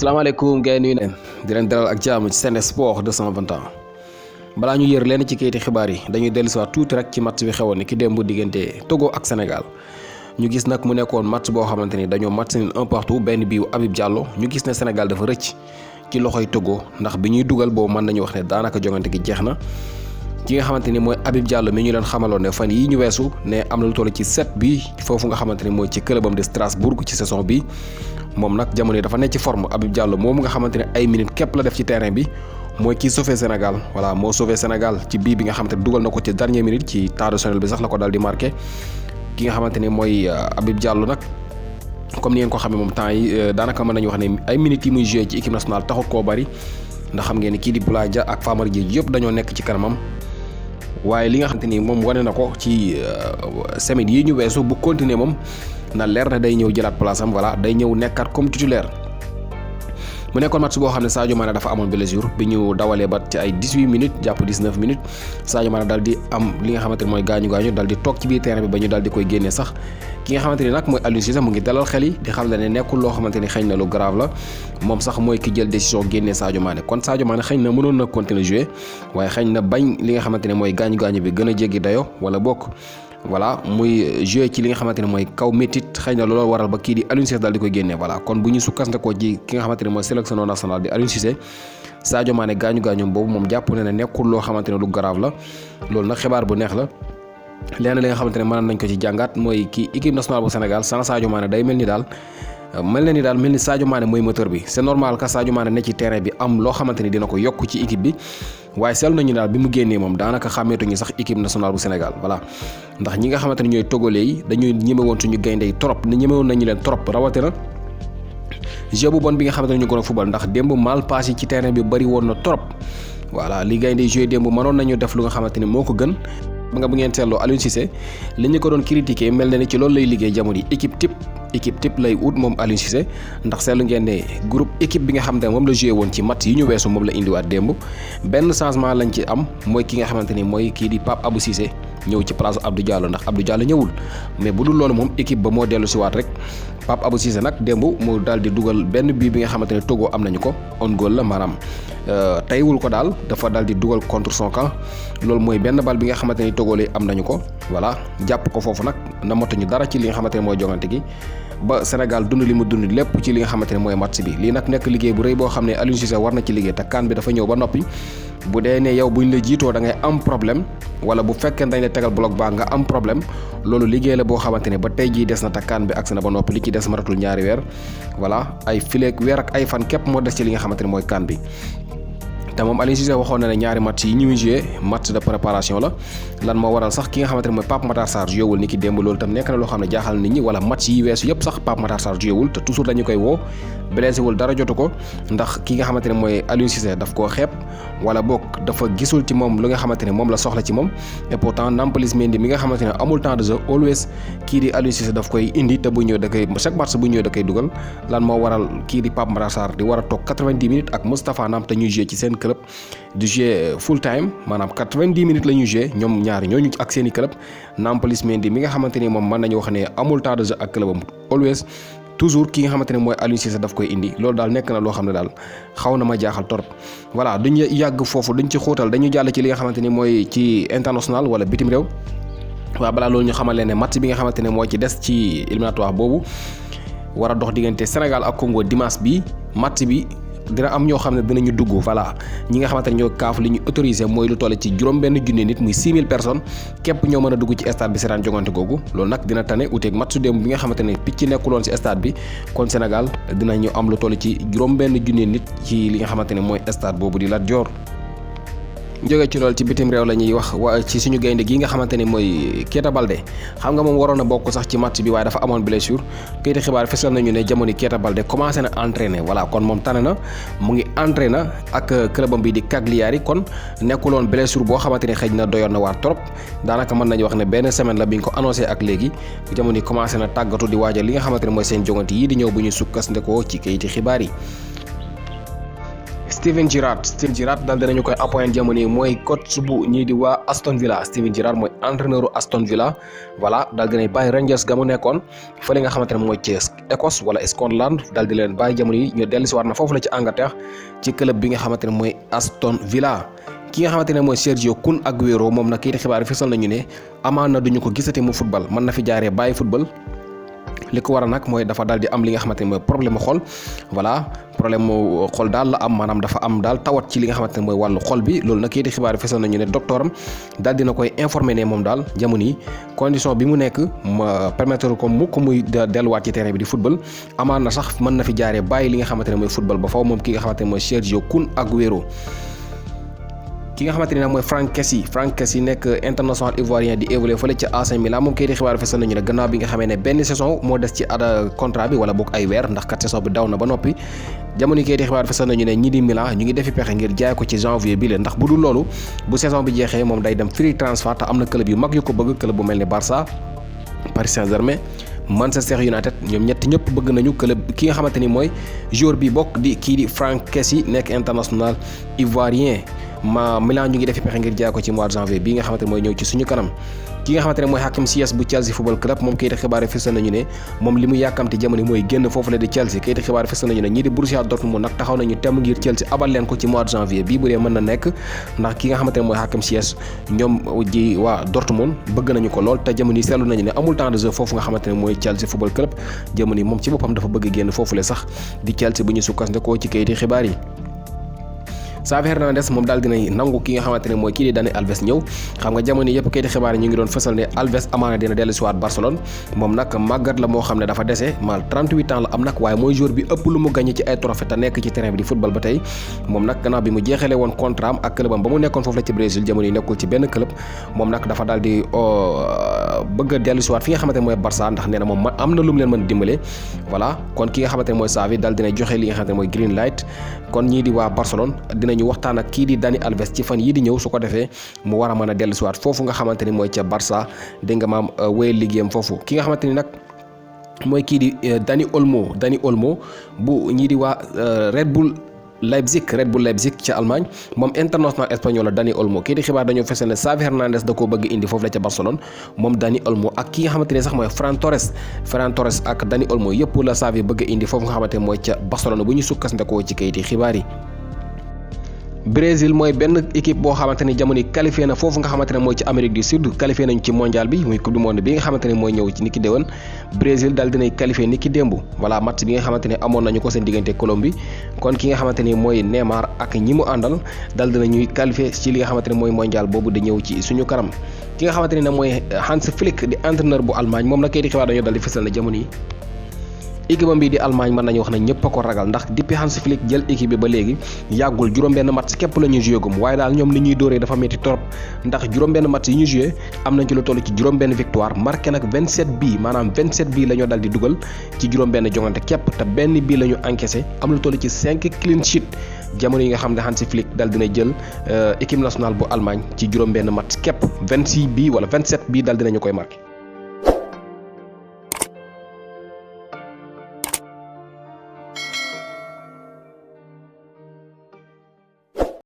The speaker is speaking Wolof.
salaamaaleykum gars yi nuyu neen di leen dalal ak jàmm ci Sen Sport 221 balaa ñu yër leen ci kayiti xibaar yi dañuy dellusiwaat tuuti rek ci match bi xewoon ni ki démb diggante Togo ak Sénégal ñu gis nag mu nekkoon match boo xamante ni dañoo match ni un partout benn biiw Habib Diallo ñu gis ne Sénégal dafa rëcc ci loxoy Togo ndax bi ñuy dugal boobu mën nañu wax ne daanaka jongante gi jeex na ki nga xamante ni mooy Habib Diallo mi ñu leen xamaloon ne fan yii ñu weesu ne am na lu toll ci 7 bi foofu nga xamante ni mooy ci clubam de Strasbourg ci saison bi moom nag jamono yi dafa nekk ci forme Habib Diallo moom nga xamante ne ay minutes képp la def ci terrain bi mooy kii sauvé Sénégal voilà moo sauvé Sénégal ci bii bi nga xamante ne dugal na ko ci dernière minute ci temps additionnel bi sax la ko daal di marqué ki nga xamante ne mooy Habib Diallo nag comme ni ngeen ko xamee moom temps yi daanaka mën nañu wax ne ay minutes yi muy joué ci équipe nationale taxut koo bari ndax xam ngeen ni kii di Boulaye Dia ak Famara Diédhiou yëpp dañoo nekk ci kanamam waaye li nga xamante ni moom wane na ko ci semaine yi ñu weesu bu continuer moom na leer na day ñëw jëlaat place am voilà day ñëw nekkaat comme titulaire mu nekkoon match boo xam ne Sadio Mané dafa amoon blessure bi ñu dawalee ba ci ay 18 minutes jàpp 19 minutes Sadio Mané daal di am li nga xamante ni mooy gaañu daal di toog ci biir terrain bi ba ñu daal di koy génnee sax ki nga xamante ni nag mooy Aliou Cissé mu ngi dalal xel yi di xam ne nekkul loo xamante ni xëy na lu grave la moom sax mooy ki jël décision génnee Sadio Mané kon Sadio Mané xëy na mënoon na continuer jouer waaye xëy na bañ li nga xamante ne mooy gaañu bi gën a jéggi dayo wala bokk voilà muy joué ci li nga xamante ne mooy kaw métit xëy na looloo waral ba kii di Aliou Cissé daal di koy génnee voilà kon bu ñu sukkandikoo ci ki nga xamante ne mooy sélectionneur national di Aliou Cissé Sadio Mané gaañu boobu moom jàpp na ne nekkul loo xamante ne lu grave la loolu nag xibaar bu neex la lenn li nga xamante ne mën nañ ko ci jàngat mooy kii équipe nationale bu Sénégal sans Sadio Mané day mel ni Sadio Mané mooy moteur bi c'est normal que Sadio Mané ne ci terrain bi am loo xamante ni dina ko yokk ci équipe bi waaye seetlu nañu daal bi mu génnee moom daanaka xàmmeetuñu sax équipe nationale bu Sénégal voilà ndax ñi nga xamante ni ñooy togolais yi dañuy ñemewoon suñu gaynde yi trop ñemewoon nañu leen trop rawatina jeu bu bon bi nga xamante ne ñu ko doon football ndax démb mal passe yi ci terrain bi bari woon na trop voilà li gaynde yi joué démb mënoon nañu def lu nga xamante ni moo ko gën bu ngeen seetloo Aliou Cissé li ñu ko doon critiquer mel na ni ci loolu lay liggéey jamono yi équipe type lay ut moom Aliou Cissé ndax seetlu ngeen ne groupe équipe bi nga xamante ne moom la joué woon ci match yi ñu weesu moom la indiwaat démb benn changement lañ ci am mooy ki nga xamante ni mooy kii di Pape Abou Cissé ñëw ci place Abdou Diallo ndax Abdou Diallo ñëwul mais bu dul loolu moom équipe ba moo dellu si waat rek Pape Abou Cissé nag démb mu daal di dugal benn bii bi nga xamante ne Togo am nañu ko on goal la maanaam taywul ko daal dafa daal di dugal contre son camp loolu mooy benn bal bi nga xamante ni Togo lay am nañu ko voilà jàpp ko foofu nag na motuñu dara ci li nga xamante ne mooy jongante gi ba Sénégal dund li mu dund lépp ci li nga xamante ne mooy match bi lii nag nekk liggéey bu rëy boo xam ne Aliou Cissé war na ci liggéey te CAN bi dafa ñëw ba noppi bu dee ne yow buñ la jiitoo da ngay am problème wala bu fekkee dañ la tegal bloc baa nga am problème loolu liggéey la boo xamante ne ba tey jii des na te CAN bi agsi na ba noppi li ci des maratul ñaari weer voilà ay fileeg weer ak ay fan képp moo des ci li nga xamante ne mooy CAN bi te moom Aliou Cissé waxoon na ne ñaari match yi ñuy joué match de préparation la lan moo waral sax ki nga xamante ne mooy Pape Matar Sarr joué wul ni ki démb loolu tam nekk na loo xam ne jaaxal nit ñi wala match yi weesu yëpp sax Pape Matar Sarr joué wul te toujours dañu koy woo blessé wul dara jotu ko ndax ki nga xamante ne mooy Aliou Cissé daf koo xeeb wala boog dafa gisul ci moom lu nga xamante ne moom la soxla ci moom et pourtant Nampalys Mendy mi nga xamante ne amul temps de jeu always kii di Aliou Cissé daf koy indi te bu ñëw da koy chaque match bu ñëw da koy dugal lan moo waral kii di Pape Matar Sarr di war a toog 90 minutes ak Moustapha Nam te ñuy joué ci seen club di jouer full time maanaam 90 minutes la ñuy jouer ñoom ñaari ñooñu ak seen i club Nampalys Mendy mi nga xamante ni moom mën nañu wax ne amul temps de jeu ak clubam always toujours ki nga xamante ne mooy Aliou Cissé daf koy indi loolu daal nekk na loo xam ne daal xaw na ma jaaxal torop voilà duñu yàgg foofu duñ ci xóotal dañu jàll ci li nga xamante ni mooy ci international wala bitim réew waaw balaa loolu ñu xamal leen ne match bi nga xamante ne moo ci des ci éliminatoire boobu war a dox diggante Sénégal ak Congo dimanche bi match bi dina am ñoo xam ne dinañu dugg voilà ñi nga xamante ne ñoo kaaf li ñu autorisé mooy lu toll ci juróom-benn junne nit muy 6000 personnes képp ñoo mën a dugg ci stade bi seetaan jongante googu loolu nag dina tane uteeg match su démb bi nga xamante ne picc nekkuloon ci stade bi kon Sénégal dinañu am lu toll ci juróom-benn junne nit ci li nga xamante ne mooy stade boobu di Lat Dior. jóge ci loolu ci bitim réew la ñuy wax ci suñu gaynde gi nga xamante ni mooy Keita Baldé xam nga moom waroon na bokk sax ci match bi waaye dafa amoon blessure kayiti xibaar fesal nañu ne jamono Keita Baldé commencé na entraîner voilà kon moom tane na mu ngi entraîner ak clubam bi di Cagliari kon nekkuloon blessure boo xamante ni xëy na doyoon na waar trop daanaka mën nañu wax ne benn semaine la bi ñu ko annoncé ak léegi jamono yi commencé na tàggatu di waajal li nga xamante ne mooy seen jongante yii di ñëw bu ñu sukkandikoo ci kayiti xibaar yi. Steven Gerrard daal dinañu koy appointé jamono yi mooy coach bu ñii di waa Aston Villa. Steven Gerrard mooy entraîneur Aston Villa voilà daal dinay bàyyi Rangers ga mu nekkoon fële nga xamante ne mooy ci Écosse wala Scotland daal di leen bàyyi jamono yi ñu dellusiwaat na foofu la ci Angleterre ci club bi nga xamante ne mooy Aston Villa. ki nga xamante ne mooy Sergio Kun Aguero moom nag kii di xibaar fesal nañu ne amaan na duñu ko gisati mu football mën na fi jaaree bàyyi football. li ko war a nag mooy dafa daal di am li nga xamante ne mooy problème mu xol voilà problème mu xol daal la am maanaam dafa am daal tawat ci li nga xamante ne mooy wàllu xol bi loolu nag kii di xibaar fesal nañu ne docteuram daal dina koy informé ne moom daal jamono yi condition bi mu nekk ma permettre ko mu ko muy delluwaat ci terrain bi di football amaan na sax mën na fi jaaree bàyyi li nga xamante ne mooy football ba faw moom ki nga xamante ne mooy Sergio Kun Aguero. ki nga xamante ne nag mooy Franck Kessie nekk international ivoirien di évoluer fële ca AC Milan moom kay di xibaar fesal nañu ne gannaaw bi nga xamee ne benn saison moo des ci contrat bi wala boog ay weer ndax kat saison bi daw na ba noppi jamono yi kay di xibaar fesal nañu ne ñi di Milan ñu ngi defi pexe ngir jaay ko ci janvier bi la ndax bu dul loolu bu saison bi jeexee moom day dem free transfer te am na club yu mag yu ko bëgg club bu mel ni Barça Paris Saint-Germain Manchester United ñoom ñëpp bëgg nañu club ki nga xamante ni mooy joueur bi bokk di kii di Franck Kessie nekk international ivoirien Milan ñu ngi defi pexe ngir jaay ko ci mois de janvier bii nga xamante ne mooy ñëw ci suñu kanam ki nga xamante ne mooy Hakim Ziyech bu Chelsea football club moom kayiti xibaar fësal nañu ne moom li mu yàkkamti jamono mooy génn foofu la di Chelsea kayiti xibaar fësal nañu ne ñii di Borussia Dortmund nag taxaw nañu temm ngir Chelsea abal leen ko ci mois de janvier bii bu dee mën na nekk ndax ki nga xamante ne mooy Hakim Ziyech ñoom ji waa Dortmund bëgg nañu ko lool te jamono yi seetlu nañu ne amul temps de jeu foofu nga xamante ne mooy Chelsea football club jamono yi moom ci boppam dafa bëgg génn foofu la sax di Chelsea bu ñu sukkandikoo ci kayiti xibaar yi. Xavi Hernandez moom daal dinay nangu ki nga xamante ne mooy kii di Dani Alves ñëw xam nga jamono yëpp kayiti xibaar yi ñu ngi doon fësal ne Alves amaana dina dellu si waat Barcelone moom nag màggat la moo xam ne dafa dese mal 38 ans la am nag waaye mooy joueur bi ëpp lu mu gagné ci ay trophée te nekk ci terrain bi di football ba tey moom nag gannaaw bi mu jeexalee woon contrat am ak clubam ba mu nekkoon foofu la ci Brésil jamono yi nekkul ci benn club moom nag dafa daal di bëgg a dellu si waat fi nga xamante ne mooy Barça ndax nee na moom am na lu mu leen mën dimbale voilà kon ki nga xamante ne mooy Xavi daal dina joxe li nga xamante ne mooy green light kon ñii di waa Barcelone dinañu waxtaan ak kii di Dani Alves ci fan yii di ñëw su ko defee mu war a mën a dellu si waat foofu nga xamante ni mooy ca Barça dégg nga maam wéyal liggéeyam foofu ki nga xamante ni nag mooy kii di Dani Olmo bu ñii di waa Red Bull Leipzig ca Allemagne moom international espagnol la Dani Olmo kii di xibaar dañoo fesal ne Xavi Hernandez da koo bëgg indi foofu la ca Barcelone moom Dani Olmo ak ki nga xamante ne sax mooy Ferran Torres ak Dani Olmo yëpp la Xavi bëgg indi foofu nga xamante ne mooy ca Barcelone bu ñu sukkandikoo ci kayiti xibaar yi. Brésil mooy benn équipe boo xamante ni jamono yi qualifié na foofu nga xamante ne mooy ci Amérique du Sud qualifié nañu ci mondial bi muy coupe du monde bi nga xamante ne mooy ñëw ci niki déwén Brésil daal dinay qualifié niki démb voilà match bi nga xamante ne amoon nañu ko seen diggante Colombie kon ki nga xamante ni mooy Neymar ak ñi mu àndal daal dinañuy qualifié ci li nga xamante ne mooy mondial boobu di ñëw ci suñu kanam ki nga xamante ne mooy Hans Flick di entraîneur bu Allemagne moom la kay di xibaar dañoo dal di fësal na jamono yi équipe bi di Allemagne mën nañu wax ne ñëpp a ko ragal ndax depuis Hans Flick jël équipe bi ba léegi yàggul juróom-benn match képp la ñu joué gum waaye daal ñoom li ñuy dóoree dafa métti trop ndax juróom-benn match yi ñu joué am nañ ci lu toll ci juróom-benn victoire marqué nag 27 bii maanaam 27 bii la ñoo dal di dugal ci juróom-benn jongante képp te benn bii la ñu encaissé am lu toll ci 5 clean sheet jamono yi nga xam ne Hans Flick dal dina jël équipe nationale bu Allemagne ci juróom-benn match képp 26 bii wala 27 bii dal dinañu koy marqué.